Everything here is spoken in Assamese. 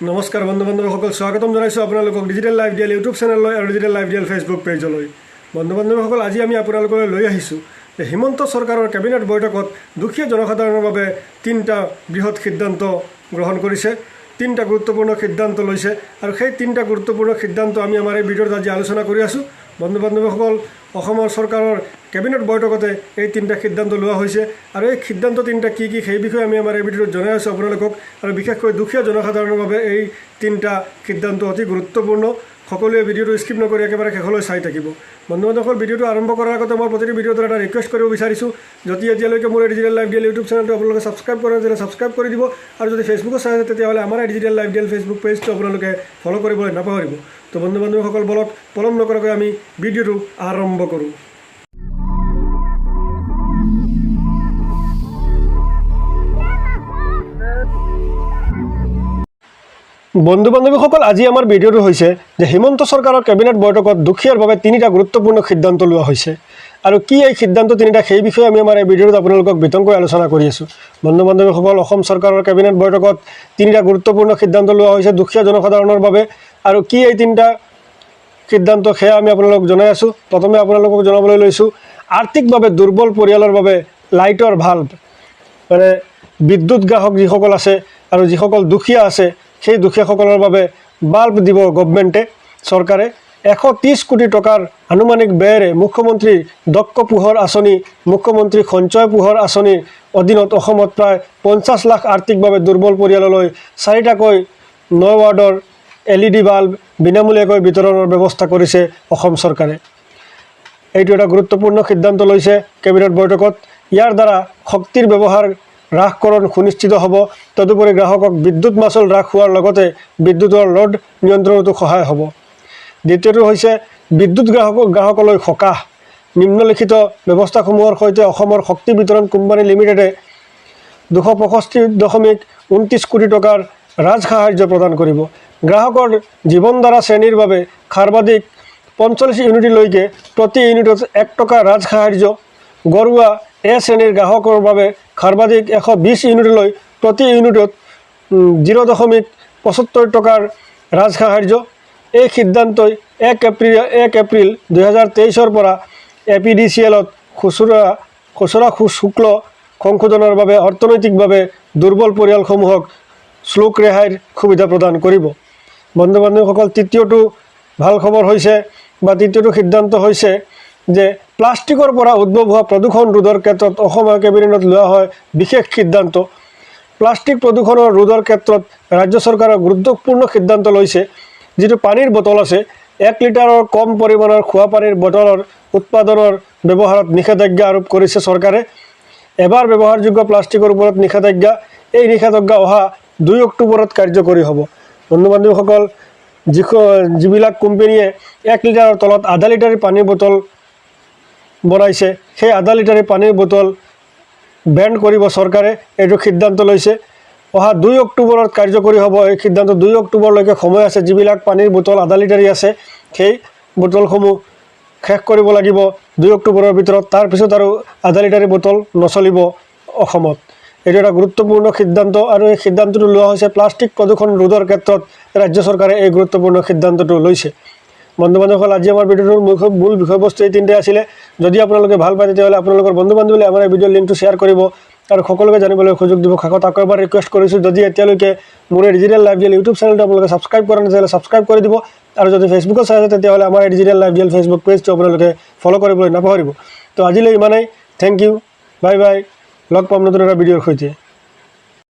নমস্কাৰ বন্ধু বান্ধৱীসকল, স্বাগতম জনাইছোঁ আপোনালোকক ডিজিটেল লাইভ ডিয়েল ইউটিউব চেনেললৈ আৰু ডিজিটেল লাইভ ডিয়েল ফেচবুক পেজলৈ। বন্ধু বান্ধৱীসকল, আজি আমি আপোনালোকলৈ লৈ আহিছোঁ যে হিমন্ত চৰকাৰৰ কেবিনেট বৈঠকত দুখীয়া জনসাধাৰণৰ বাবে তিনিটা বৃহৎ সিদ্ধান্ত গ্ৰহণ কৰিছে, তিনিটা গুৰুত্বপূৰ্ণ সিদ্ধান্ত লৈছে আৰু সেই তিনিটা গুৰুত্বপূৰ্ণ সিদ্ধান্ত আমি আমাৰ এই ভিডিঅ'ত আজি আলোচনা কৰি আছোঁ। বন্ধু বান্ধৱীসকল, অসমৰ চৰকাৰৰ কেবিনেট বৈঠকতে এই তিনিটা সিদ্ধান্ত লোৱা হৈছে আৰু এই সিদ্ধান্ত তিনিটা কি কি, সেই বিষয়ে আমি আমাৰ এই ভিডিঅ'ত জনাই আছোঁ আপোনালোকক। আৰু বিশেষকৈ দুখীয়া জনসাধাৰণৰ বাবে এই তিনিটা সিদ্ধান্ত অতি গুৰুত্বপূৰ্ণ। সকলোৱে ভিডিঅ'টো স্কিপ নকৰি একেবাৰে শেষলৈ চাই থাকিব। বন্ধু বান্ধৱসকল, ভিডিঅ'টো আৰম্ভ কৰাৰ আগতে মই প্ৰতিটো ভিডিঅ'ত এটা ৰিকুৱেষ্ট কৰিব বিচাৰিছোঁ, যদি এতিয়ালৈকে মোৰ এই ডিজিটেল লাইভ ডিয়েল ইউটিউব চেনেলটো আপোনালোকে ছাবস্ক্ৰাইব কৰা নাই, তেতিয়াহ'লে ছাবস্ক্ৰাইব কৰি দিব আৰু যদি ফেচবুকত চাই আছে, তেতিয়াহ'লে আমাৰ এই ডিজিটেল লাইভ ডিয়েল ফেচবুক পেজটো আপোনালোকে ফ'ল' কৰিবলৈ নাপাহৰিব। তো বন্ধু বান্ধৱীসকল, বলক, পলম নকৰাকৈ আমি ভিডিঅ'টো আৰম্ভ কৰোঁ। বন্ধু বান্ধৱীসকল, আজি আমাৰ ভিডিঅ'টো হৈছে যে হিমন্ত চৰকাৰৰ কেবিনেট বৈঠকত দুখীয়াৰ বাবে তিনিটা গুৰুত্বপূৰ্ণ সিদ্ধান্ত লোৱা হৈছে আৰু কি এই সিদ্ধান্ত তিনিটা, সেই বিষয়ে আমি আমাৰ এই ভিডিঅ'টোত আপোনালোকক বিতংকৈ আলোচনা কৰি আছোঁ। বন্ধু বান্ধৱীসকল, অসম চৰকাৰৰ কেবিনেট বৈঠকত তিনিটা গুৰুত্বপূৰ্ণ সিদ্ধান্ত লোৱা হৈছে দুখীয়া জনসাধাৰণৰ বাবে আৰু কি এই তিনিটা সিদ্ধান্ত, সেয়া আমি আপোনালোকক জনাই আছোঁ। প্ৰথমে আপোনালোকক জনাবলৈ লৈছোঁ, আৰ্থিকভাৱে দুৰ্বল পৰিয়ালৰ বাবে লাইটৰ বাল্ব, মানে বিদ্যুৎ গ্ৰাহক যিসকল আছে আৰু যিসকল দুখীয়া আছে, সেই দুখীয়াসকলৰ বাবে বাল্ব দিব গভমেণ্টে, চৰকাৰে। 130 কোটি টকাৰ আনুমানিক ব্যয়েৰে মুখ্যমন্ত্ৰী দক্ষ পোহৰ আঁচনি, মুখ্যমন্ত্ৰী সঞ্চয় পোহৰ আঁচনিৰ অধীনত অসমত প্ৰায় 50 লাখ আৰ্থিকভাৱে দুৰ্বল পৰিয়াললৈ চাৰিটাকৈ 9 ৱাটৰ এলইডি বাল্ব বিনামূলীয়াকৈ বিতৰণৰ ব্যৱস্থা কৰিছে অসম চৰকাৰে। এইটো এটা গুৰুত্বপূৰ্ণ সিদ্ধান্ত লৈছে কেবিনেট বৈঠকত। ইয়াৰ দ্বাৰা শক্তিৰ ব্যৱহাৰ হ্ৰাসকৰণ সুনিশ্চিত হ'ব। তদুপৰি গ্ৰাহকক বিদ্যুৎ মাচুল হ্ৰাস হোৱাৰ লগতে বিদ্যুতৰ লোড নিয়ন্ত্ৰণতো সহায় হ'ব। দ্বিতীয়টো হৈছে বিদ্যুৎ গ্ৰাহকলৈ সকাহ। নিম্নলিখিত ব্যৱস্থাসমূহৰ সৈতে অসমৰ শক্তি বিতৰণ কোম্পানী লিমিটেডে 265.29 কোটি টকাৰ ৰাজসাহায্য প্ৰদান কৰিব। গ্ৰাহকৰ জীৱনধাৰা শ্ৰেণীৰ বাবে সৰ্বাধিক 45 ইউনিটলৈকে প্ৰতি ইউনিটত 1 টকা ৰাজসাহায্য, ঘৰুৱা এ শ্ৰেণীৰ গ্ৰাহকৰ বাবে সৰ্বাধিক 120 ইউনিটলৈ প্ৰতি ইউনিটত 0.75 টকাৰ ৰাজসাহায্য। এই সিদ্ধান্তই 1 এপ্ৰিল 2023ৰ পৰা এপিডিচিএলত খুচুৰা শুল্ক সংশোধনৰ বাবে অৰ্থনৈতিকভাৱে দুৰ্বল পৰিয়ালসমূহক শুল্ক ৰেহাইৰ সুবিধা প্ৰদান কৰিব। বন্ধু বান্ধৱীসকল, তৃতীয়টো ভাল খবৰ হৈছে বা তৃতীয়টো সিদ্ধান্ত হৈছে যে প্লাষ্টিকৰ পৰা উদ্ভৱ হোৱা প্ৰদূষণ ৰোধৰ ক্ষেত্ৰত অসমৰ কেবিনেটত লোৱা হয় বিশেষ সিদ্ধান্ত। প্লাষ্টিক প্ৰদূষণৰ ৰোধৰ ক্ষেত্ৰত ৰাজ্য চৰকাৰে গুৰুত্বপূৰ্ণ সিদ্ধান্ত লৈছে। যিটো পানীৰ বটল আছে, 1 লিটাৰৰ কম পৰিমাণৰ খোৱা পানীৰ বটলৰ উৎপাদনৰ ব্যৱহাৰত নিষেধাজ্ঞা আৰোপ কৰিছে চৰকাৰে। এবাৰ ব্যৱহাৰযোগ্য প্লাষ্টিকৰ ওপৰত নিষেধাজ্ঞা। এই নিষেধাজ্ঞা অহা 2 অক্টোবৰত কাৰ্যকৰী হ'ব। বন্ধু বান্ধৱীসকল, যিবিলাক কোম্পেনীয়ে 1 লিটাৰৰ তলত আধা লিটাৰ পানীৰ বটল বনাইছে, সেই আধা লিটাৰ পানীৰ বটল বেন কৰিব চৰকাৰে, এইটো সিদ্ধান্ত লৈছে। অহা 2 অক্টোবৰত কাৰ্যকৰী হ'ব এই সিদ্ধান্ত। 2 অক্টোবৰলৈকে সময় আছে। যিবিলাক পানীৰ বটল আধা লিটাৰী আছে, সেই বটলসমূহ শেষ কৰিব লাগিব 2 অক্টোবৰৰ ভিতৰত। তাৰপিছত আৰু আধা লিটাৰী বটল নচলিব অসমত। এইটো এটা গুৰুত্বপূৰ্ণ সিদ্ধান্ত আৰু এই সিদ্ধান্তটো লোৱা হৈছে প্লাষ্টিক প্ৰদূষণ ৰোধৰ ক্ষেত্ৰত ৰাজ্য চৰকাৰে এই গুৰুত্বপূৰ্ণ সিদ্ধান্তটো লৈছে। বন্ধু বান্ধৱীসকল, আজি আমাৰ ভিডিঅ'টোৰ মূল বিষয়বস্তু এই তিনিটাই আছিলে। যদি আপোনালোকে ভাল পায়, তেতিয়াহ'লে আপোনালোকৰ বন্ধু বান্ধৱীলৈ আমাৰ এই ভিডিঅ'ৰ লিংকটো শ্বেয়াৰ কৰিব আৰু সকলোকে জানিবলৈ সুযোগ দিব। শেষত আকৌ এবাৰ ৰিকুৱেষ্ট কৰিছোঁ, যদি এতিয়ালৈকে মোৰ এই ডিজিটেল লাইভ ডিয়েল ইউটিউব চেনেলটো আপোনালোকে ছাবস্ক্ৰাইব কৰা নাই, তেতিয়াহ'লে ছাবস্ক্ৰাইব কৰি দিব আৰু যদি ফেচবুকত চাই আছে, তেতিয়াহ'লে আমাৰ এই ডিজিটেল লাইভ ডিয়েল ফেচবুক পেজটো আপোনালোকে ফ'ল' কৰিবলৈ নাপাহৰিব। তো আজিলৈ ইমানেই। Thank you, bye bye. লগ পাম নতুন এটা ভিডিঅ'ৰ সৈতে।